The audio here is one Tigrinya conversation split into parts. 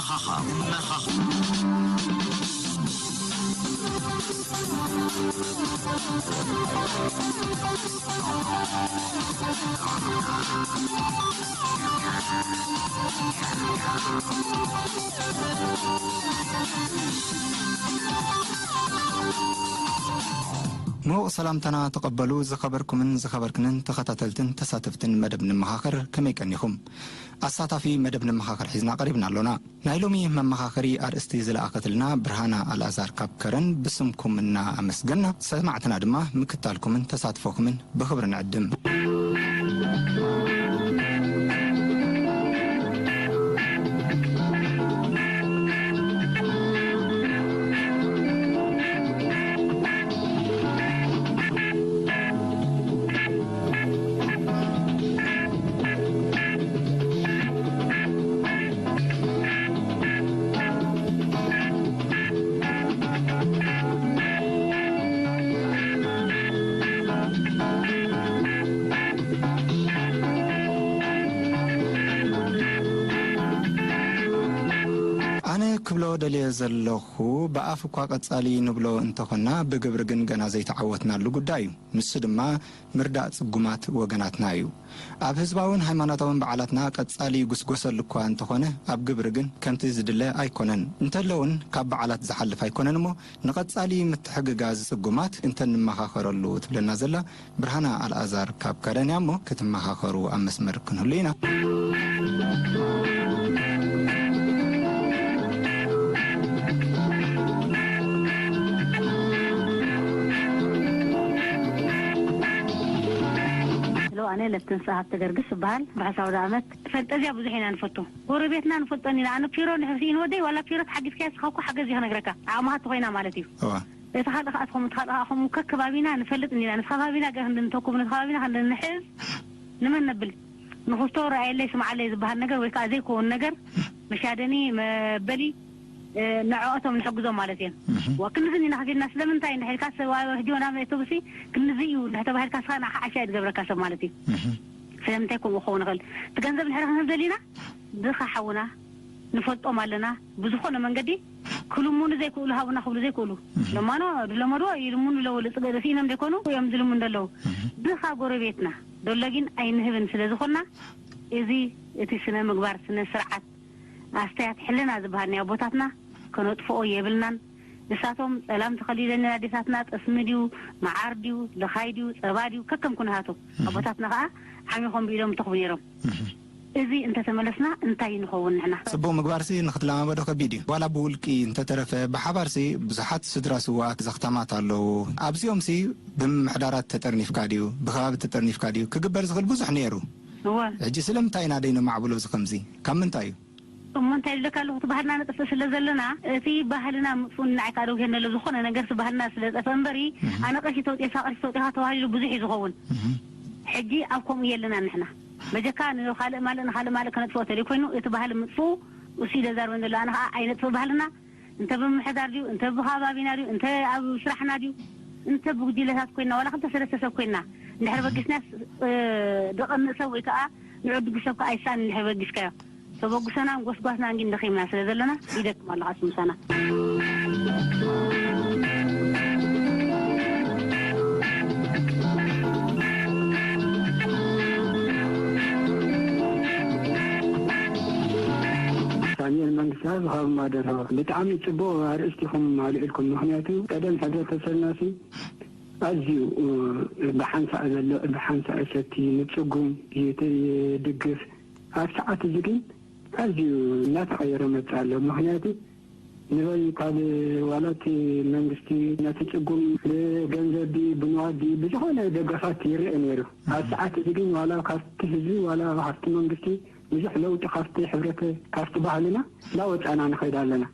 መኻኽር። ምዉቕ ሰላምታና ተቐበሉ። ዝኸበርኩምን ዝኸበርክንን ተኸታተልትን ተሳተፍትን መደብ ንመኻኽር፣ ከመይ ቀኒኹም? ኣሳታፊ መደብ ንመኻኽር ሒዝና ቀሪብና ኣሎና። ናይ ሎሚ መመኻኸሪ ኣርእስቲ ዝለኣኸትልና ብርሃና ኣልኣዛር ካብ ከረን ብስምኩም እና ኣመስገና፣ ሰማዕትና ድማ ምክታልኩምን ተሳትፎኩምን ብኽብሪ ንዕድም። ኣነ ክብሎ ደልየ ዘለኹ፣ ብኣፍ እኳ ቀጻሊ ንብሎ እንተኾና፣ ብግብሪ ግን ገና ዘይተዓወትናሉ ጉዳይ እዩ። ንሱ ድማ ምርዳእ ጽጉማት ወገናትና እዩ። ኣብ ህዝባውን ሃይማኖታውን በዓላትና ቀጻሊ ይጉስጎሰሉ እኳ እንተኾነ፣ ኣብ ግብሪ ግን ከምቲ ዝድለ ኣይኮነን። እንተለውን ካብ በዓላት ዝሓልፍ ኣይኮነን እሞ፣ ንቐጻሊ ምትሕግጋዝ ጽጉማት እንተንመኻኸረሉ ትብለና ዘላ ብርሃና ኣልኣዛር ካብ ከረን እያ እሞ፣ ክትመኻኸሩ ኣብ መስመር ክንህሉ ኢና። ሄሎ፣ ኣነ ለትንስኣ ሃብተ ገርግስ እበሃል። ብሓሳብ ኣውደ ዓመት ፈንጠዝያ ብዙሕ ኢና ንፈቱ። ጎረቤትና ንፈልጦን ኢና። ኣነ ፒሮ እንድሕር ስኢኑ ወደይ፣ ዋላ ፒሮ ተሓጊዝካዮ ንስኻ እኮ ሓገዝ እዩ ክነግረካ። ዓቕምኻ ተኾይና ማለት እዩ። እዋ። እቲ ካልእ ከኣ ትኸውን፣ እቲ ካልእ ከኣ ከምኡ ከከባቢና ንፈልጥ እንዲና። ንስ ከባቢና ገ-፣ ክንዲ ንተኩብ፣ ንስ ከባቢና ክንዲ ንሕዝ ንመን ነብል? ንኽስቶ ረኣየለይ ስምዓለይ ዝበሃል ነገር ወይ ከኣ ዘይከውን ነገር መሻደኒ መበሊ፣ እ፣ ንዕኦቶም ንሕግዞም ማለት እየን። እህ። ዋ፣ ክንድዚ እንዲና ከፊልና ስለምንታይ እንድሕር ኢልካ ሰብ ኣብ ሕጂ ወናም ኣውቶቡስ ክንድዚ እዩ እንድሕር ተባሂልካ ንስኻ ንዓኻ ዓሻ እዩ ዝገብረካ ሰብ ማለት እዩ። እህ። ስለምንታይ ከምኡ ክኸውን ይኽእል? እቲ ገንዘብ እንድሕር ክንህብ ደሊና ድኻ ሓውና ንፈልጦም ኣለና። ብዝኾነ መንገዲ ክልምኑ ዘይክእሉ ሃቡና ክብሉ ዘይክእሉ። እህ። ለማኖ ዝለመድዎ ይልምኑ ኣለዉ። ልጽገ-፣ ስኢኖም ዘይኮኑ እዮም ዝልምኑ ዘለዉ። እህ። ድኻ ጎረቤትና ደሎ ግን ኣይንህብን ስለ ዝኾንና፣ እዚ እቲ ስነ ምግባር፣ ስነ ስርዓት፣ ኣስተያየት ሕልና ዝበሃል ናይ ኣቦታትና ከነጥፍኦ የብልናን። ንሳቶም ጸላም ተኸሊለን ኣዴታትና ጠስሚ ድዩ፣ መዓር ድዩ፣ ልኻይ ድዩ፣ ጸባ ድዩ፣ ከከም ኩነታቶም። እህ። ኣቦታትና ከኣ ዓሚኾም ብኢዶም ይተኽቡ ነይሮም። እህ። እዚ እንተተመለስና እንታይ ንኸውን ንሕና? ጽቡቕ ምግባርሲ ንኽትለማመዶ ከቢድ እዩ። ዋላ ብውልቂ እንተተረፈ ብሓባርሲ ብዙሓት ስድራ ስዉኣት ዘኽታማት ኣለዉ። ኣብዚኦምሲ ብምምሕዳራት ተጠርኒፍካ ድዩ፣ ብከባቢ ተጠርኒፍካ ድዩ፣ ክግበር ዝኽእል ብዙሕ ነይሩ። እወ። ሕጂ ስለምንታይ ኢና ደይነማዕብሎ እዚ ከምዚ? ካብ ምንታይ እዩ? እሞ እንታይ ኢለካ ኣለኹ፣ እቲ ባህልና ነጥፍእ ስለ ዘለና፣ እቲ ባህልና ምጥፍኡ ንዓይ ከኣ ደው ይሄን ዘሎ። ዝኾነ ነገርሲ ባህልና ስለ ጠፍአ እምበሪ፣ እህ። ኣነ ቀሺ ተውጤሳ፣ ቀሺ ተውጤኻ ተባሂሉ ብዙሕ እዩ ዝኸውን። እህ። ሕጂ ኣብ ከምኡ የለና ንሕና። በጀካ ንኻልእ ማልእ፣ ንኻልእ ማልእ ከነጥፍኦ ተለይ ኮይኑ፣ እቲ ባህሊ ምጥፍኡ እሱ እዩ ዘዛርበን ዘሎ። ኣነ ኸኣ ኣይነጥፍእ ባህልና፣ እንተ ብምምሕዳር ድዩ፣ እንተ ብኸባቢና ድዩ፣ እንተ ኣብ ስራሕና ድዩ፣ እንተ ብጉጅለታት ኮይና፣ ዋላ ክልተ ሰለስተ ሰብ ኮይና፣ እንድሕር በጊስናስ፣ እ፣ ደቐንእ ሰብ ወይ ከኣ ንዕዱግ ሰብ ከኣ ኣይሳእን እንድሕር በጊስካዮ። ተበግሶናን ጎስጓስናን ግን ደኺምና ስለ ዘለና፣ ይደክም ኣሎ ኻስ ምሳና። ሳሙኤል መንግስተኣብ ካብ ማደረ። ብጣዕሚ ጽቡቕ ኣርእስቲ ኢኹም ኣልዒልኩም። ምኽንያቱ ቀደም ሕብረተሰብናሲ ኣዝዩ፣ እ፣ ብሓንሳእ ዘሎ፣ ብሓንሳእ ሰቲ፣ ንጽጉም ይት-፣ ይድግፍ። ኣብ ሰዓት እዚ ግን ኣዝዩ እናተቐየረ መጽእ ኣሎ። ምኽንያቱ ንበይ ካብ ዋላ እቲ መንግስቲ ነቲ ጽጉም ብገንዘብ ድዩ፣ ብንዋት ድዩ፣ ብዝኾነ ደገፋት ይርአ ነይሩ። ኣብ ሰዓት እዚ ግን ዋላ ካብቲ ህዝቢ፣ ዋላ ካብቲ መንግስቲ ብዙሕ ለውጢ ካብቲ ሕብረተ-፣ ካብቲ ባህልና እናወጻና ንኸይድ ኣለና።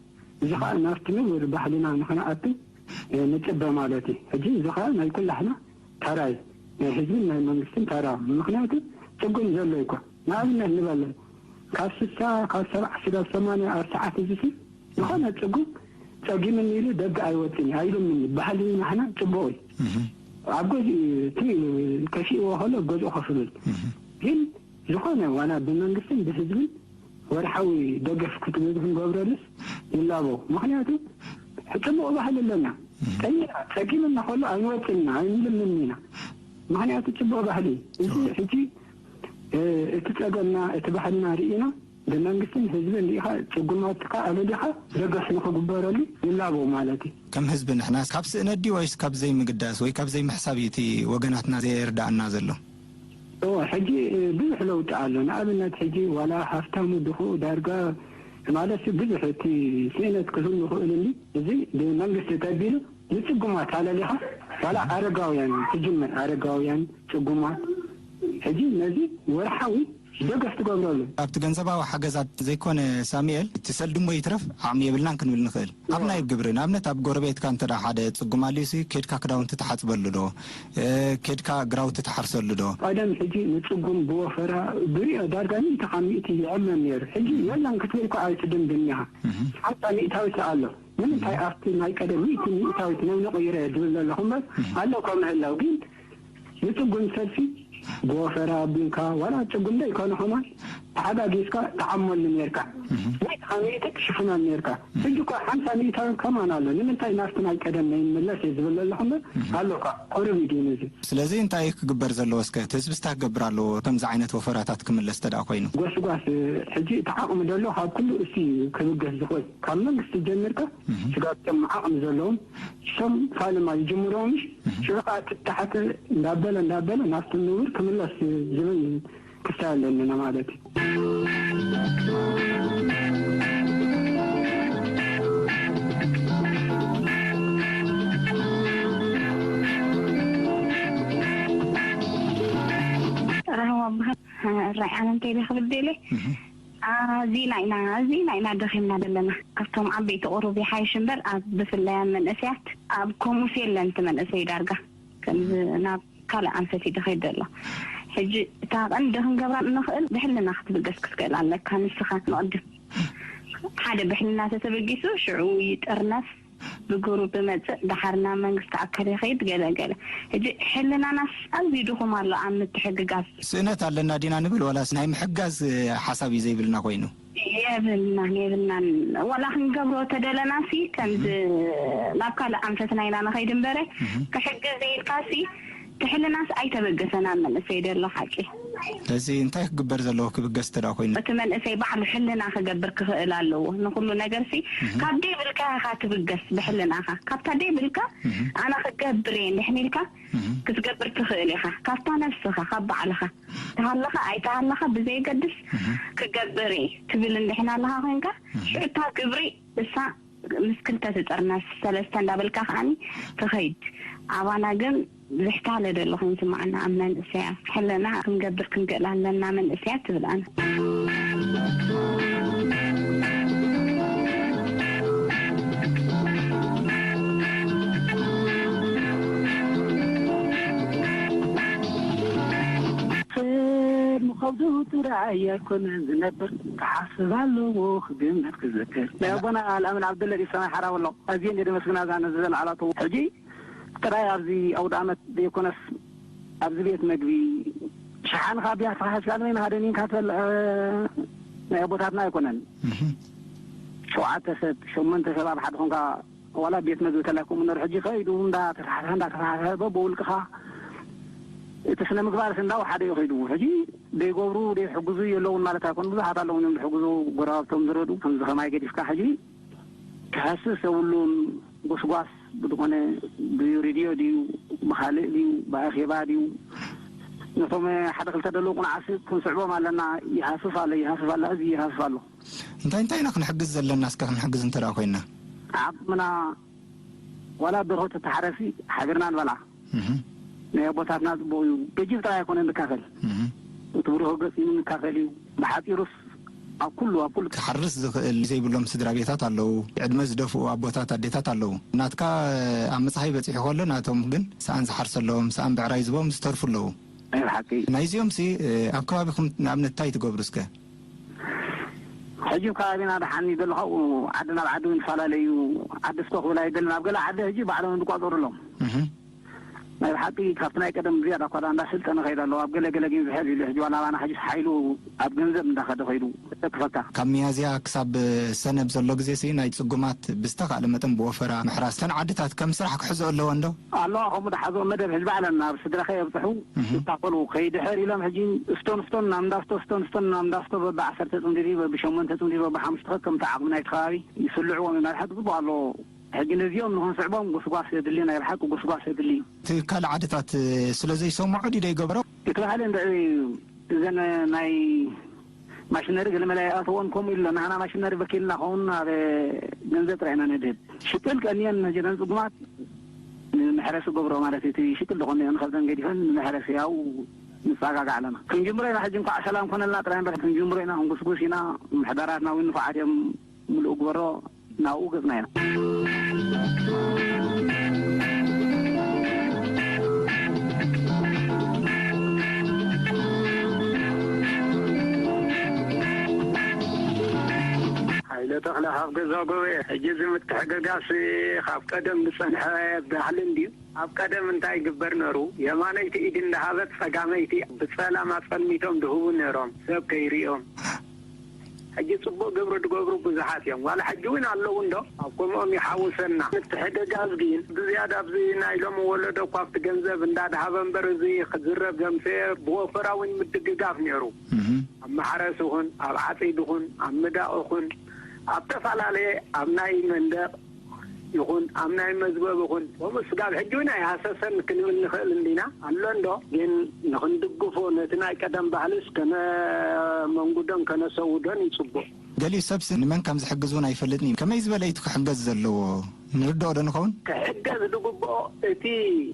እዚ ኸኣ ናብቲ ንቡር ባህልና ንኽንኣቱ፣ እ፣ ንጽበ ማለት እዩ። ሕጂ እዚ ኸኣ ናይ ኩላህና ተራ እዩ። ናይ ህዝብን ናይ መንግስትን ተራ። ምኽንያቱ ጽጉም ዘሎ እዩ እኮ። ንኣብነት ንበል፣ ካብ ስሳ፣ ካብ ሰብዓ ስጋብ ሰማንያ ኣብ ሰዓት እዚ ሲ፣ ዝኾነ ጽጉም ጸጊምኒ ኢሉ ደገ ኣይወጽን እዩ፣ ኣይልምን እዩ። ባህሊ ናህና ጽቡቕ እዩ። እህ። ኣብ ገዝኡ እቲ ከፊእዎ ከሎ ኣብ ገዝኡ ኮፍ ይብል። እህ። ግን ዝኾነ ዋላ ብመንግስትን ብህዝብን ወርሓዊ ደገፍ ክትብል ክንገብረሉስ ይላቦ። ምኽንያቱ ጽቡቕ ባህሊ ኣለና። ጠይና ጸጊምና ከሎ ኣይንወጽእና ኣይንልምን ኢና። ምኽንያቱ ጽቡቕ ባህሊ እዩ። እዚ ሕጂ እቲ ጸገምና እቲ ባህልና ርኢና ብመንግስትን ህዝብን ርኢኻ ጽጉማትካ ኣለሊኻ ደገፍ ንኽግበረሉ ይላቦ ማለት እዩ። ከም ህዝቢ ንሕና ካብ ስእነት ድዩ ወይስ ካብ ዘይምግዳስ ወይ ካብ ዘይምሕሳብ እዩ እቲ ወገናትና ዘየርዳእና ዘሎ? እወ፣ ሕጂ ብዙሕ ለውጢ ኣሎ። ንኣብነት ሕጂ ዋላ ሃፍታሙ ድኹኡ ዳርጋ ማለት ብዙሕ እቲ ስእነት ክህሉ ይኽእል እንዲ እዚ ብመንግስቲ ተቢሉ ንጽጉማት ኣለሊኻ ዋላ ኣረጋውያን ክጅምር ኣረጋውያን ጽጉማት ሕጂ ነዚ ወርሓዊ ደገፍ ትገብረሉ። ኣብቲ ገንዘባዊ ሓገዛት ዘይኮነ ሳሙኤል፣ እቲ ሰልዲ እሞ ይትረፍ ዓቕሚ የብልናን ክንብል ንኽእል። ኣብ ናይ ግብሪ፣ ንኣብነት ኣብ ጎረቤትካ እንተ ደኣ ሓደ ጽጉም ኣልዩሲ፣ ኬድካ ክዳውንቲ ትሓጽበሉ ዶ? እ፣ ኬድካ ግራውቲ ትሓርሰሉ ዶ? ቀደም ሕጂ ንጽጉም ብወፈራ ብሪኦ ዳርጋ ሚእቲ ካብ ሚእቲ ይዕመም ነይሩ። ሕጂ የለን ክትብል እኳ ኣይትድንድን ኢኻ። ሓምሳ ሚእታዊት ኣሎ። ንምንታይ ኣብቲ ናይ ቀደም ሚእቲ ሚእታዊት ናይ ነቐይረ እየ ዝብል ዘለኹ እምበር፣ ኣሎ እኳ ምህላው ግን ንጽጉም ሰልፊ ብወፈራ ኣቢልካ ዋላ ጽጉም ዘይኮነ ከማን ተሓጋጊዝካ ትዓመሉ ነርካ። ናይ ተኻሚእቲ ትሽፍኖ ነርካ። ሕጂ እኳ ሓምሳ ሚእታዊ ከማን ኣሎ። ንምንታይ ናብቲ ናይ ቀደም ናይ ንመለስ እየ ዝብል ዘለኹ እምበር፣ ኣሎ እኳ ቁሩብ እዩ ግን እዚ። ስለዚ እንታይ እዩ ክግበር ዘለዎ? እስከ እቲ ህዝቢ እንታይ ክገብር ኣለዎ? ከምዚ ዓይነት ወፈራታት ክምለስ እንተ ደኣ ኮይኑ። ጎስጓስ ሕጂ እቲ ዓቕሚ ዘሎ ካብ ኩሉ እሱ እዩ ክብገስ ዝኽእል። ካብ መንግስቲ ጀሚርካ ስጋብ እቶም ዓቕሚ ዘለዎም እሶም ፋልማ ይጅምርዎ ምሽ ሽዑ ከዓ ትታሓተ እንዳበለ እንዳበለ ናብቲ ንቡር ክምለስ ዝብል ክስታይ ኣለና ማለት እዩ። ራህዋ በሃል ራይ ዓለም ከይደ ክብል ደለ ኣዚና ኢና ኣዚና ኢና ደኺምና ዘለና። ካብቶም ዓበይቲ ቁሩብ ይሓይሽ እምበር ኣብ ብፍላይ ኣብ መንእሰያት ኣብ ከምኡስ የለን እቲ መንእሰይ ዳርጋ ከምዚ ናብ ካልእ ኣንፈት እዩ ዝኸይድ ዘሎ። ሕጂ እታ ቀንዲ ክንገብራ እንኽእል ብሕልና ክትብገስ ክትክእል ኣለካ። ንስኻ ንቕድም ሓደ ብሕልና ተተበጊሱ ሽዑ ይጥርነፍ ብግሩ ብመጽእ ደሓር ናብ መንግስቲ ኣካል ይኸይድ ገለ ገለ። ሕጂ ሕልናናስ ኣዝዩ ድኹም ኣሎ ኣብ ምትሕግጋዝ። ስእነት ኣለና ዲና ንብል ዋላስ ናይ ምሕጋዝ ሓሳብ እዩ ዘይብልና ኮይኑ? የብልናን የብልናን። ዋላ ክንገብሮ ተደለናሲ ከምዚ ናብ ካልእ ኣንፈትና ኢና ንኸይድ እምበረ ክሕግዝ ኢልካሲ እቲ ሕልናስ ኣይተበገሰናን መንእሰይ ደሎ ሓቂ። ስለዚ እንታይ ክግበር ዘለዎ ክብገስ እንተ ደኣ ኮይኑ? እቲ መንእሰይ ባዕሉ ሕልና ክገብር ክኽእል ኣለዎ። ንኹሉ ነገርሲ ካብ ደይብልካ ኢኻ ትብገስ ብሕልናኻ። ካብታ ደይብልካ ኣነ ክገብር እየ እንድሕን ኢልካ ክትገብር ትኽእል ኢኻ። ካብታ ነብስኻ፣ ካብ ባዕልኻ። ተሃለኻ ኣይተሃለኻ ብዘየገድስ ክገብር እየ ትብል እንድሕን ኣለኻ ኮይንካ ሽዑ እታ ግብሪ እሳ ምስ ክልተ ትጥርነፍ ሰለስተ እንዳበልካ ከዓኒ ትኸይድ። ኣባና ግን ዝሕታለ ዘሎ ኮይኑ ስምዓና ኣብ መንእሰያ ሕልና ክንገብር ክንክእል ኣለና መንእሰያ ትብል ኣነ። ሰብ ምኸብዱ ጥራይ ኣይኮነን ዝነብር፣ ክሓስብ ኣለዎ ክግምት ክዝክር። ናይ ኣቦና ኣልኣምን ዓብደለጢፍ ሰማይ ሓራው ኣሎ። ኣዝየ እንደ ደመስግና እዛ ነዚ ዘልዓላቶ። ሕጂ ጥራይ ኣብዚ ኣውደ ኣመት ዘይኮነስ ኣብዚ ቤት መግቢ ሸሓንኻ ቢያ ተሓስካ ንበይንኻ ደኒንካ ትበልዕ ናይ ኣቦታትና ኣይኮነን። ሸውዓተ ሰብ ሸሞንተ ሰብ ኣብ ሓደ ኮንካ ዋላ ቤት መግቢ ተላይ ከምኡ ነሩ ሕጂ ከይዱ እንዳተተሓሰ እንዳተተሓሰ በብውልቅኻ እቲ ስነ ምግባርስ እንዳወሓደ እዩ ከይዱ። ሕጂ ደይገብሩ ደይሕግዙ የለውን ማለት ኣይኮን። ብዙሓት ኣለውን እዮም ዝሕግዙ ጎረባብቶም ዝረዱ። ከምዚ ከማይ ገዲፍካ ሕጂ ክሕስስ የብሉን። ጎስጓስ ብዝኾነ ብሬድዮ ድዩ ብኻልእ ድዩ ብኣኼባ ድዩ ነቶም ሓደ ክልተ ደለዉ ቁኑዓት ክንስዕቦም ኣለና። ይሃስስ ኣሎ፣ ይሃስስ ኣሎ፣ ህዝቢ ይሃስስ ኣሎ። እንታይ እንታይ ኢና ክንሕግዝ ዘለና? እስከ ክንሕግዝ እንተ ደኣ ኮይንና። ዓቕምና ዋላ ደርሆ ተተሓረሲ ሓቢርና ንበልዓ። ናይ ኣቦታትና ጽቡቕ እዩ። ገጅፍ ጥራይ ኣይኮነን ንካፈል። እቲ ብርሆ ገጺኑ ንካፈል እዩ። ብሓጺሩስ ኣብ ኩሉ ኣብ ኩሉ ክሓርስ ዝኽእል ዘይብሎም ስድራ ቤታት ኣለዉ። ዕድመ ዝደፍኡ ኣቦታት ኣዴታት ኣለዉ። ናትካ ኣብ ምጽሃይ በጺሑ ከሎ ናቶም ግን ሰኣን ዝሓርሰሎም፣ ሰኣን ብዕራይ ዝቦም ዝተርፉ ኣለዉ። ናይ ብሓቂ። ናይዚኦም ሲ ኣብ ከባቢኹም ንኣብነት እንታይ ትገብሩ እስከ? ሕጂ ኣብ ከባቢና ደሓን እዩ ዘሎ። ካብኡ ዓዲ ናብ ዓዲ እውን ይፈላለ እዩ። ዓዲ እስኮ ክብል ኣይደልን። ኣብ ገለ ዓዲ ሕጂ ባዕሎም ዝቋጸሩ ኣለዉ። ናይ ብሓቂ ካብቲ ናይ ቀደም ዝያዳ እኳ እንዳሰልጠነ ከይዱ ኣሎ። ኣብ ገለ ገለ ግን ዝሕል ኢሉ ሕጂ ዋላ ኣባና ሕጂ ሓይሉ ኣብ ገንዘብ እንዳኸደ ከይዱ ተክፈካ። ካብ ሚያዝያ ክሳብ ሰነ ኣብ ዘሎ ግዜ ሲ ናይ ጽጉማት ብዝተኻእለ መጠን ብወፈራ ምሕራስ እተን ዓድታት ከም ስራሕ ክሕዝኦ ኣለወን ዶ? ኣለዋ ከምኡ ድሓዞ መደብ ሕጂ ባዕለን ናብ ስድራኸ የብጽሑ እህ። ይካፈሉ ከይድሕር ኢሎም ሕጂ ስቶን ስቶን ናብ እንዳስቶ ስቶን ስቶን ናብ እንዳስቶ በቢ ዓሰርተ ጽምዲ ድዩ በቢ ሸሞንተ ጽምዲ በቢ ሓሙሽተ ከምቲ ዓቕሚ ናይቲ ከባቢ ይስልዕዎም እዩ። ናይ ብሓቂ ጽቡቕ ኣለዎ። ሕጂ ነዚኦም ንኽንስዕቦም ጉስጓስ የድሊ፣ ናይ ብሓቂ ጉስጓስ የድሊ። እቲ ካልእ ዓድታት ስለ ዘይሰምዖ ድዩ ደይገብሮ? እቲ ባህሊ እንድዒ እዘን ናይ ማሽነሪ ገለመለ ኣይኣተዎን ከምኡ ኢሉ ኣሎ። ንሕና ማሽነሪ በኪልና ኸውን ኣብ ገንዘብ ጥራይ ኢና ነድህብ። ሽቅል ቀንየን ነጀረን ጽጉማት ንመሕረሲ ገብሮ ማለት እዩ። እቲ ሽቅል ዝኾነ ይኹን ከብተን ገዲፈን ንመሕረሲ ያው ንጸጋጋዕ ኣለና። ክንጅምሮ ኢና ሕጂ እንኳዕ ሰላም ኮነልና ጥራይ እምበር ክንጅምሮ ኢና ክንጉስጉስ ኢና። ምሕደራትና እውን ንፉዓት እዮም። ምሉእ ግበሮ ናብኡ ገጽና ኢና። ሃይለ ተኽለ ካብ ገዛ ጎበየ፣ ሕጂ እዚ ምትሕግጋስ ካብ ቀደም ዝጸንሐ ባህሊ እንድዩ። ኣብ ቀደም እንታይ ይግበር ነሩ? የማነይቲ ኢድ እንዳሃበት ጸጋመይቲ ብጸላም ኣጸልሚቶም ድህቡ ነሮም፣ ሰብ ከይርእዮም። ሕጂ ጽቡቕ ግብሪ ዝገብሩ ብዙሓት እዮም። ዋላ ሕጂ እውን ኣለዉ እንዶ፣ ኣብ ከምኦም ይሓውሰና። ምትሕግጋዝ ግን ብዝያዳ ኣብዚ ናይ ሎሚ ወለዶ እኳ ኣብቲ ገንዘብ እንዳድሃበ እምበር፣ እዚ ክዝረብ ዘምሰየ ብወፈራ እውን ምድግጋፍ ነይሩ። እህ። ኣብ ማሕረስ ይኹን፣ ኣብ ዓጺድ ይኹን፣ ኣብ ምዳቕ ይኹን፣ ኣብ ተፈላለየ፣ ኣብ ናይ መንደቕ ይኹን፣ ኣብ ናይ መዝበብ ይኹን፣ ከምኡ ስጋብ ሕጂ እውን ኣይሃሰሰን ክንብል ንኽእል እንዲና። ኣሎ እንዶ፣ ግን ንኽንድግፎ ነቲ ናይ ቀደም ባህልስ ከነ መንጉዶን ከነሰውዶን ይጽቡቕ። ገሊኡ ሰብሲ ንመን ከም ዝሕግዝ እውን ኣይፈልጥን እዩ። ከመይ ዝበለ እዩ እቲ ክሕገዝ ዘለዎ? ንርድኦ ዶ ንኸውን? ክሕገዝ ዝግብኦ እቲ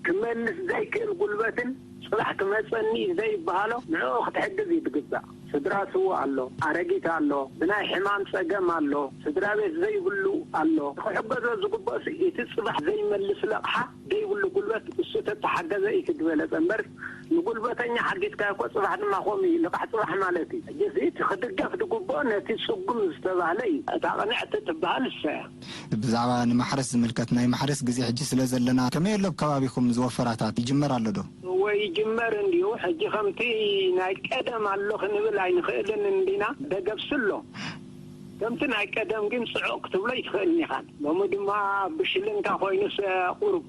ክመልስ ዘይክእል ጉልበትን ጽባሕ ክመጸኒ ዘይበሃሎ ንዕኡ ክትሕግዝ እዩ ዝግባእ። ስድራ ስዉእ ኣሎ፣ ኣረጊት ኣሎ፣ ብናይ ሕማም ጸገም ኣሎ፣ ስድራ ቤት ዘይብሉ ኣሎ። ክሕገዞ ዝግብኦስ እቲ ጽባሕ ዘይመልስ ለቕሓ ዘይብሉ ጉልበት እሱ ተተሓገዘ እዩ እቲ ዝበለጸ እምበር ንጉልበተኛ ሓጊዝካዮ እኮ ጽባሕ ድማ ከምኡ እዩ ልቓሕ ጽባሕ ማለት እዩ። ሕጂ እዚ እቲ ክድገፍ ዝግብኦ ነቲ ጽጉም ዝተባህለ እዩ። እታ ቅንዕቲ ትበሃል እሳ እያ። ብዛዕባ ንማሕረስ ዝምልከት ናይ ማሕረስ ግዜ ሕጂ ስለ ዘለና ከመይ ኣሎ ኣብ ከባቢኹም ዝወፈራታት ይጅመር ኣሎ ዶ? እወ ይጅመር እንድዩ። ሕጂ ከምቲ ናይ ቀደም ኣሎ ክንብል ኣይንኽእልን እንዲና። ደገብሲ ኣሎ። ከምቲ ናይ ቀደም ግን ጽዑቕ ክትብሎ ኣይትኽእልን ኢኻን። ሎሚ ድማ ብሽልንካ ኮይኑስ ቁሩብ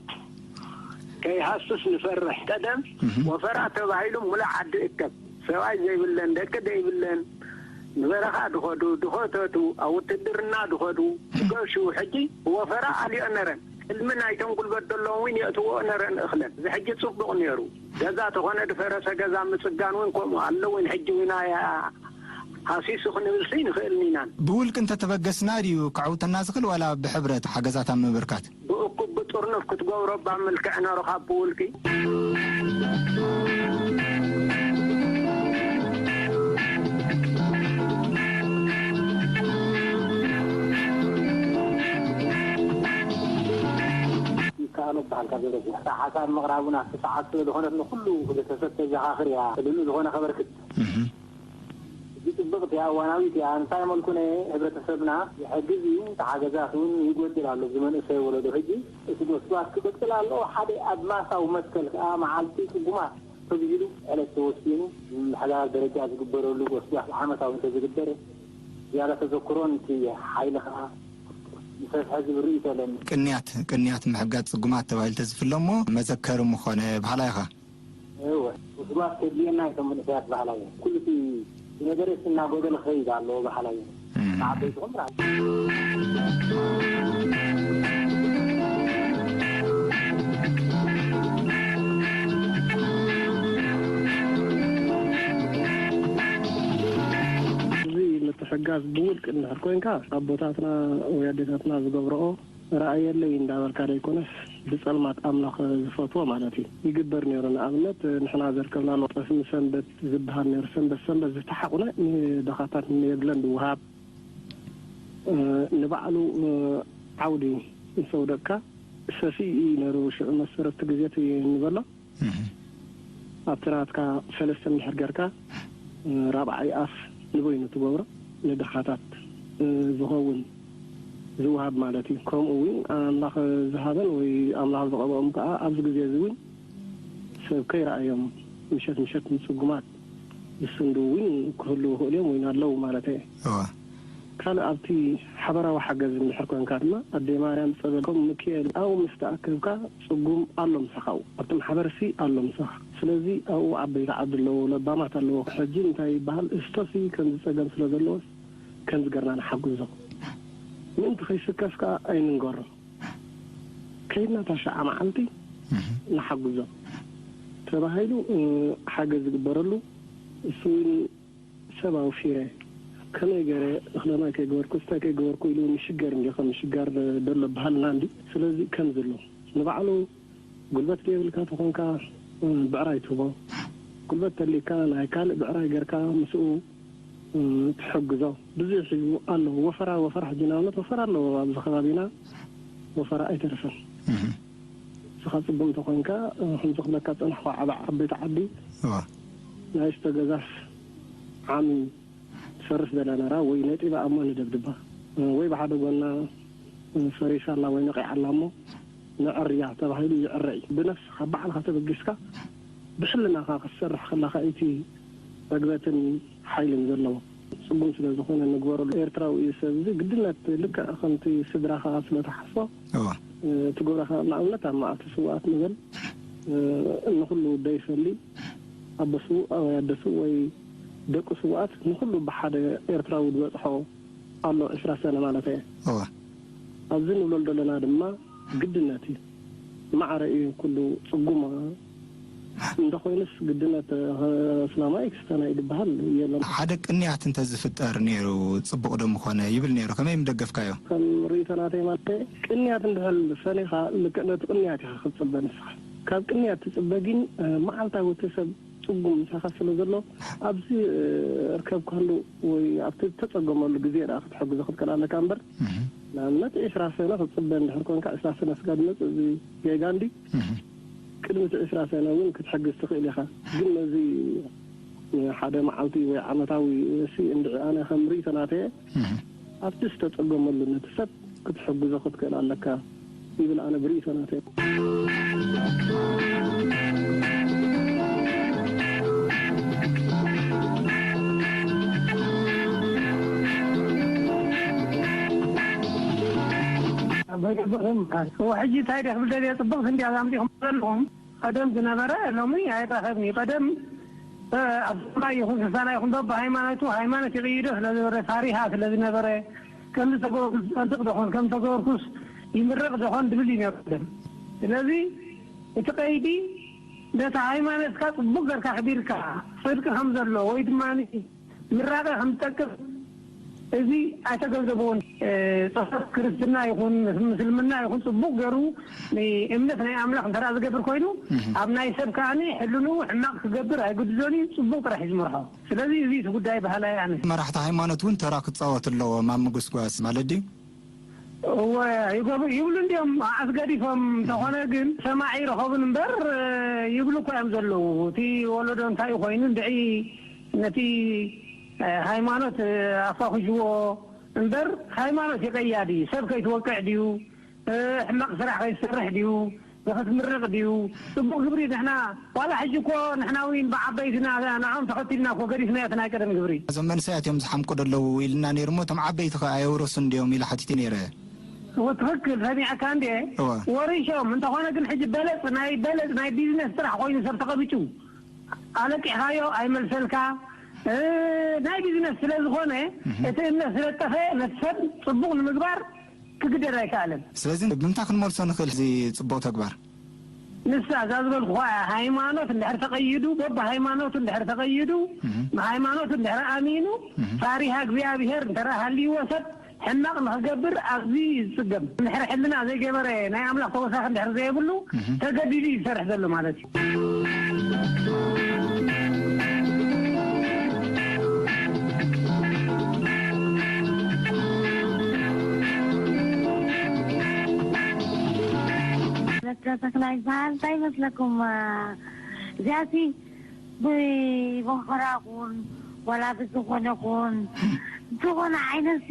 ከይሃስስ ንፈርሕ። ቀደም እህ። ወፈራ ተባሂሉ ሙሉእ ዓዲ እከብ። ሰብኣይ ዘይብለን፣ ደቂ ዘይብለን፣ ንበረኻ ድኸዱ፣ ድኸተቱ፣ ኣብ ውትድርና ድኸዱ፣ ድገሹ፣ ሕጂ ብወፈራ ኣልዮ ነረን። ቅድሚ ናይቶም ጉልበት ዘለዎም እውን የእትዎ ነረን እኽለን። እዚ ሕጂ ጽቡቕ ነይሩ። ገዛ ተኾነ ድፈረሰ ገዛ ምጽጋን እውን ከምኡ ኣሎ እውን ሕጂ እውን ኣያ ሃሲሱ ክንብልሲ ንኽእልን ኢናን። ብውልቂ እንተተበገስና ድዩ ክዕውተና ዝኽእል ዋላ ብሕብረት ሓገዛት ኣብ ምብርካት? ብእኩብ ብጥርኑፍ ክትገብሮ እባ ምልክዕ ነሩ ካብ ብውልቂ። ይከኣሎ በሃል ካብ ደረጃ። እታ ሓሳብ ምቕራቡ ናብቲ ሰዓት ስለ ዝኾነት ንኹሉ ህብረተሰብ ተዘኻኽር እያ። ልሉ ዝኾነ ከበርክት። እህ። ሕጂ ጽብቕቲ እያ፣ እዋናዊት እያ። እንታይ መልኩ ናይ ህብረተሰብና ይሕግዝ እዩ፣ ተሓገዛት እውን ይጎድል ኣሎ። እዚ መንእሰይ ወለዶ ሕጂ እቲ ጎስጓስ ክቕጽል ኣለዎ። ሓደ ኣድማሳዊ መትከል ከኣ መዓልቲ ጽጉማት ተባሂሉ ዕለት ተወሲኑ፣ ብሓዳር ደረጃ ዝግበረሉ ጎስጓስ ዓመታዊ እንተዝግበር ዝያዳ ተዘክሮን እቲ ሓይሊ ከኣ ምሰፍሐ ዝብል ርእይቶ ኣለኒ። ቅንያት፣ ቅንያት ምሕጋዝ ጽጉማት ተባሂሉ ተዝፍለሞ መዘከሪ ምኾነ በሃላይ ኢኻ። እወ፣ ጎስጓስ ከድልየና እዩ፣ እቶም መንእሰያት በሃላይ እዮም። ኩሉ እቲ ዝነበረ እናጎደለ ክኸይድ ኣለዎ በሃላይ እዮም። እም። ንዓበይትኹም ርኣ። እዚ ምትሕጋዝ ብውልቂ እንድሕር ኮይንካ፣ ኣቦታትና ወይ ኣዴታትና ዝገብርኦ ርኣየለይ እንዳበልካ ዘይኮነስ፣ ብጸልማት ኣምላኽ ዝፈትዎ ማለት እዩ፣ ይግበር ነይሩ። ንኣብነት፣ ንሕና ዘርከብናሉ ጠስሚ ሰንበት ዝበሃል ነይሩ። ሰንበት ሰንበት ዝተሓቑነ ንድኻታት ንየብለን ዝወሃብ፣ እ፣ ንባዕሉ፣ እ፣ ዓውዲ ምስ ኣውደቕካ ሰፊኡ እዩ ነይሩ። ሽዑ መሰረቲ ግዜ እቲ ንበሎ። እህ። ኣብቲ ናትካ ሰለስተ እንድሕር ጌርካ፣ ራብዓይ ኣፍ ንበይኑ ትገብሮ፣ ንድኻታት ዝኸውን ዝወሃብ ማለት እዩ። ከምኡ እውን ኣምላኽ ዝሃበን ወይ ኣምላኽ ዝቐብኦም ከኣ ኣብዚ ግዜ እዚ እውን ሰብ ከይረኣዮም ምሸት ምሸት ንጽጉማት ዝስንዱ እውን ክህልዉ ይኽእሉ እዮም ወይ ኣለዉ ማለት እየ። እዋ። ካልእ ኣብቲ ሓበራዊ ሓገዝ እንድሕር ኮንካ ድማ ኣደይ ማርያም ጸበል ከምኡ ሚካኤል ኣብኡ ምስ ተኣከብካ ጽጉም ኣሎ ምሳኻ ኣብኡ። ኣብቲ ማሕበርሲ ኣሎ ምሳኻ። ስለዚ ኣብኡ ዓበይቲ ዓዲ ኣለዉ፣ ለባማት ኣለዉ። ሕጂ እንታይ ይበሃል እስቶሲ ከምዚ ጸገም ስለ ዘለዎስ ከምዚ ገርና ንሓግዞ። ምእንቲ ከይስከፍ ከኣ ኣይንንገሮ። ከይድና እታ ሸዓ መዓልቲ ንሓግዞ ተባሂሉ ሓገዝ ዝግበረሉ እሱ እውን ሰብኣዊ ፊረ ከመይ ገይረ እኽለ ማይ ከይገበርኩ ስታይ ከይገበርኩ ኢሉ ምሽገር እንዲ ከም ምሽጋር ደሎ በሃልና እንዲ። ስለዚ ከምዚ ኣሎ ንባዕሉ ጉልበት ዘይብልካ ተኾንካ ብዕራይ ትህቦ፣ ጉልበት ተሊካ ናይ ካልእ ብዕራይ ገርካ ምስኡ ትሕግዞ። ብዙሕ እዩ ኣሎ ወፈራ ወፈራ ሕጂ ንኣብነት ወፈራ ኣለዎ ኣብዚ ከባቢና ወፈራ ኣይተርፍን። ንስኻ ጽቡቕ እንተኾንካ ከምዚ ክብለካ ጸናሕኩ ዓበ ዓበይቲ ዓዲ ናይ ዝተገዛፍ ዓሚ ትፈርስ ዘላ ነራ ወይ ነጢባ እሞ ንደብድባ ወይ ብሓደ ጎና ፈሪሳ ኣላ ወይ ነቒዓ ኣላ እሞ ንዕርያ ተባሂሉ ይዕረ እዩ። ብነፍስኻ ባዕልኻ ተበጊስካ ብሕልናኻ ክትሰርሕ ከለኻ እቲ መግበትን ሓይልን ዘለዎ ጽጉም ስለ ዝኾነ ንግበረሉ። ኤርትራዊ እዩ ሰብ እዚ ግድነት ልክዕ ከምቲ ስድራኻ ስለ ትሓስቦ እዋ። እቲ ግብረኻ ንኣብነት ኣብ መዓልቲ ስውኣት ንበል ንኹሉ ደይፈሊ ኣቦ ስውእ ወይ ኣደ ስውእ ወይ ደቂ ስውኣት ንኹሉ ብሓደ ኤርትራዊ ዝበጽሖ ኣሎ ዕስራ ሰነ ማለት እየ። እዋ። ኣብዚ ንብሎ ዘለና ድማ ግድነት እዩ። ማዕረ እዩ ኩሉ ጽጉም እንተኾይኑስ ግድነት ኣስላማይ ክስተናይ ዝበሃል የለን። ሓደ ቅንያት እንተዝፍጠር ነይሩ ጽቡቕ ዶ ምኾነ ይብል ነይሩ። ከመይ ምደገፍካዮ? ከም ርእይቶ ናተይ ማለት ቅንያት እንድሕር ሰኒኻ ልክዕ ነቲ ቅንያት ኢኻ ክትጽበ ንስኻ። ካብ ቅንያት ትጽበ ግን መዓልታዊ እቲ ሰብ ጽጉም ምሳኻ ስለ ዘሎ ኣብዚ ርከብ ካሉ ወይ ኣብቲ እተጸገመሉ ግዜ ደኣ ክትሕግዞ ክትክእል ኣለካ እምበር ንኣብነት ዕስራ ሰነ ክትጽበ እንድሕር ኮንካ ዕስራ ሰነ ስጋ ድመጽእ እዚ ጌጋ እንዲ ቅድሚ እቲ ዕስራ ሰነ እውን ክትሕግዝ ትኽእል ኢኻ። ግን ነዚ ሓደ መዓልቲ ወይ ዓመታዊ እሲ እንድዒ ኣነ ከም ርእይቶ ናተየ ኣብቲ ዝተጸገመሉ ነቲ ሰብ ክትሕግዞ ክትክእል ኣለካ ይብል ኣነ ብርእይቶ ናተየ። ሕጂ እንታይ ደክብል ደልየ ጽብቕቲ እንዲያ ዛምዲኹም ዘለኹም ቀደም ዝነበረ ሎሚ ኣይራኸብን እዩ። ቀደም ኣብ ሰማይ ይኹን ስልሳና ይኹን በብሃይማኖቱ ሃይማኖት ይቕይዶ ስለ ዝበረ ታሪኻ ስለ ዝነበረ ከም ዝተገበርኩስ ዝጸድቕ ዶኾን ከም ዝተገበርኩስ ይምረቕ ዶኾን ድብል እዩ ነይሩ ቀደም። ስለዚ እቲ ቀይዲ ነቲ ሃይማኖትካ ጽቡቕ ገርካ ኣኽቢርካ ጽድቂ ከም ዘሎ ወይ ድማ ምራቐ ከም ዝጠቅም እዚ ኣይተገንዘብዎን። ጸሎት ክርስትና ይኹን ምስልምና ይኹን ጽቡቕ ገሩ እምነት ናይ ኣምላኽ እንተ ዝገብር ኮይኑ ኣብ ናይ ሰብ ከኣ ሕልንኡ ሕማቕ ክገብር ኣይግድዞን እዩ። ጽቡቕ ጥራሕ እዩ ዝመርሖ። ስለዚ እዚ እቲ ጉዳይ በሃላይ ኣነ። መራሕቲ ሃይማኖት እውን ተራ ክጻወት ኣለዎም ኣብ ምጉስጓስ ማለት ድዩ? እወ ይገብሩ ይብሉ እንዲኦም ኣስገዲፎም እንተኾነ ግን ሰማዒ ይረኸቡን እምበር ይብሉ እኮ እዮም ዘለዉ። እቲ ወለዶ እንታይ ኮይኑ እንድዒ ነቲ ሃይማኖት ኣፋኹሽዎ እምበር ሃይማኖት ይቀያ ድዩ? ሰብ ከይትወቅዕ ድዩ? ሕማቕ ስራሕ ከይትሰርሕ ድዩ? ንኽትምርቕ ድዩ? ጽቡቕ ግብሪ ንሕና ዋላ ሕጂ እኮ ንሕና እውን ብዓበይትና ንዖም ተኸቲልና እኮ ገዲፍናዮ እቲ ናይ ቀደም ግብሪ። እዞም መንእሰያት እዮም ዝሓምቁ ደለዉ ኢልና ነይሩ እሞ እቶም ዓበይቲ ኸ ኣየውረሱን ድዮም ኢለ ሓቲተ ነይረ። እወ ትኽክል ሰሚዐካ እንዴ እወ። ወሪሾም እንተኾነ ግን ሕጂ በለጽ ናይ በለጽ ናይ ቢዝነስ ጥራሕ ኮይኑ ሰብ ተቐቢጩ ኣለቂሕኻዮ ኣይመልሰልካ። ናይ ቢዝነስ ስለ ዝኾነ እቲ እምነት ስለ ጠፈ ነቲ ሰብ ጽቡቕ ንምግባር ክግደድ ኣይከኣለን። ስለዚ ብምንታይ ክንመልሶ ንኽእል እዚ ጽቡቕ ተግባር? ንሳ እዛ ዝበልኩ ሃይማኖት እንድሕር ተቐይዱ በብሃይማኖቱ እንድሕር ተቐይዱ ብሃይማኖቱ እንድሕር ኣሚኑ ፋሪሃ እግዚኣብሄር እንተ ሃልይዎ ሰብ ሕማቕ ንኽገብር ኣብዚ እዩ ዝጽገም። እንድሕር ሕልና ዘይገበረ ናይ ኣምላኽ ተወሳኺ እንድሕር ዘየብሉ ተገዲዱ እዩ ዝሰርሕ ዘሎ ማለት እዩ። ተክላይ ዝበሃል እንታይ ይመስለኩም? እዚኣሲ ብቦኸራ ኹን ዋላ ብዝኾነ ኹን ዝኾነ ዓይነትሲ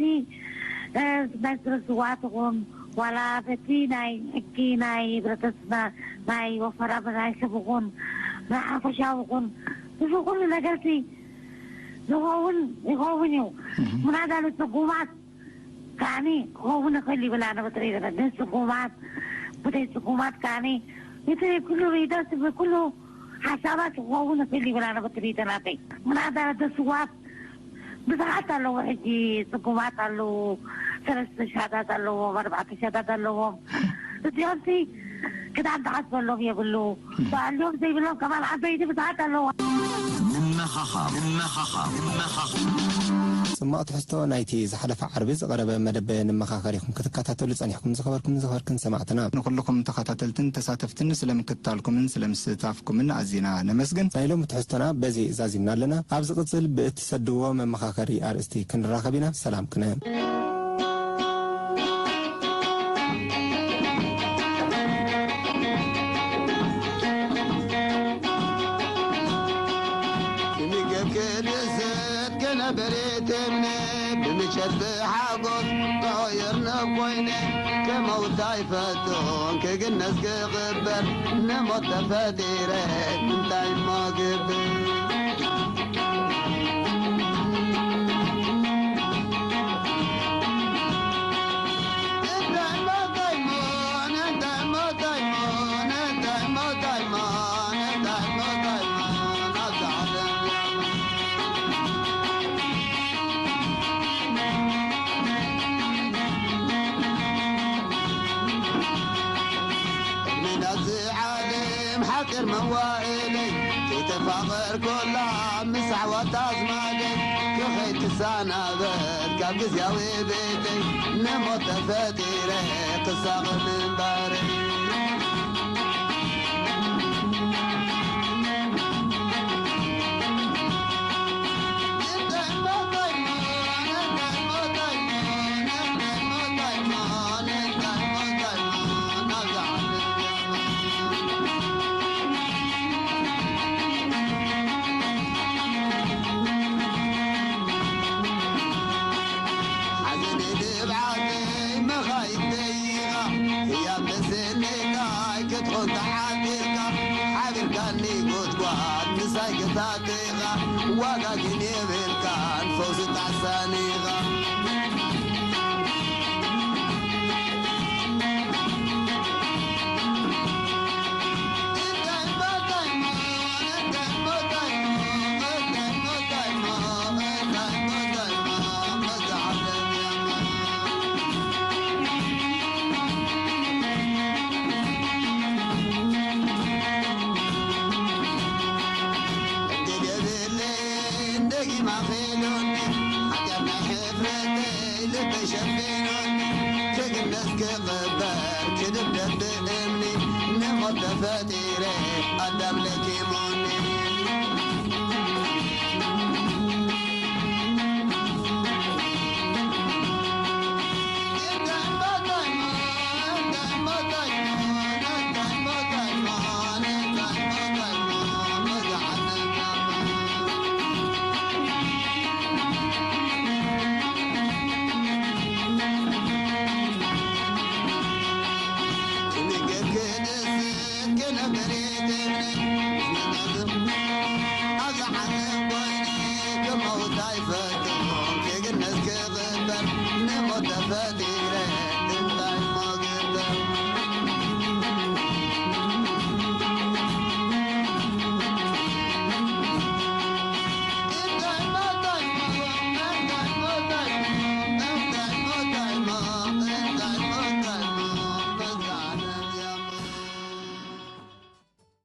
ናይ ስረ ስዋት ኹን ዋላ በቲ ናይ ሕጊ ናይ ህብረተሰብና ናይ ወፈራ ናይ ሰብ ኹን ንሓፈሻዊ ኩን፣ እዚ ኩሉ ነገርሲ ዝኸውን ይኸውን እዩ። ምናዳ ንጽጉማት ከዓኒ ክኸውን ይኽእል ይብል ኣነ ብትርኢት፣ ንጽጉማት፣ ብደይ ጽጉማት ከዓኒ እቲ ኩሉ ሪደስ ብኩሉ ሓሳባት ክኸውን ይኽእል ይብል ኣነ ብትርኢት ናተይ። ምናዳ ደስዋት ብዙሓት ኣለዉ፣ ሕጂ ጽጉማት ኣለዉ፣ ሰለስተ ሻታት ኣለዎም፣ ኣርባዕተ ሻታት ኣለዎም። እዚኦምሲ ክዳን ዝሓስበሎም የብሉ። ብኣልዮም ዘይብሎም ከማን ዓበይቲ ብዙሓት ኣለዉ። ንመኻኻር፣ ንመኻኻር፣ ንመኻኻር። ጽማቕ ትሕዝቶ ናይቲ ዝሓለፈ ዓርቢ ዝቐረበ መደብ ንመኻኸር ኢኹም ክትከታተሉ ጸኒሕኩም። ዝኸበርኩም ዝኸበርክን ሰማዕትና፣ ንኹልኹም ተኸታተልትን ተሳተፍትን ስለ ምክትታልኩምን ስለ ምስታፍኩምን ኣዚና ነመስግን። ናይ ሎሚ ትሕዝቶና በዚ ዛዚምና ኣለና። ኣብ ዝቕጽል ብእትሰድዎ መመኻኸሪ ኣርእስቲ ክንራኸብ ኢና። ሰላም ክነ። ብሚገብ ክድሰት ከነበረ ተምነ፣ ብምሸት ብሓጎስ ተቐየርነ ኮይነ፣ ከመውታ ይፈቱን ክግነስ ክቕበር፣ ንሞት ተፈጢረ እንታይ እሞ ግብር? ዓለም ሓፂር መዋእለይ፣ ከይተፋቐር ኮላ ምስ ኣሕዋት ኣዝማደይ፣ ክኸይድ ክሳናበት ካብ ግዝያዊ ቤተይ፣ ንሞት ተፈጢረ ክሳቐ ምንባረይ። ሓዘነይ ንብዓተይ መኻይን ደይኻ፣ ህያብ ተሰኒኻ ኣይክትኾን ተሓቢርካ፣ ሓቢርካኒ ጎድጓድ ምሳይ ክታተኻ፣ ዋጋ ግን የብልካን ፈውሲ ጣዕሳኒኻ። ደጊማ ኺሉኒ፣ ሓጢኣት ናይ ሕፍረተይ ልበይ ሸፊኑኒ፣ ክግነዝ ክቕበር ክድብደብ ብእምኒ፣ ንሞት ተፈጢረ ኣዳም ለኪ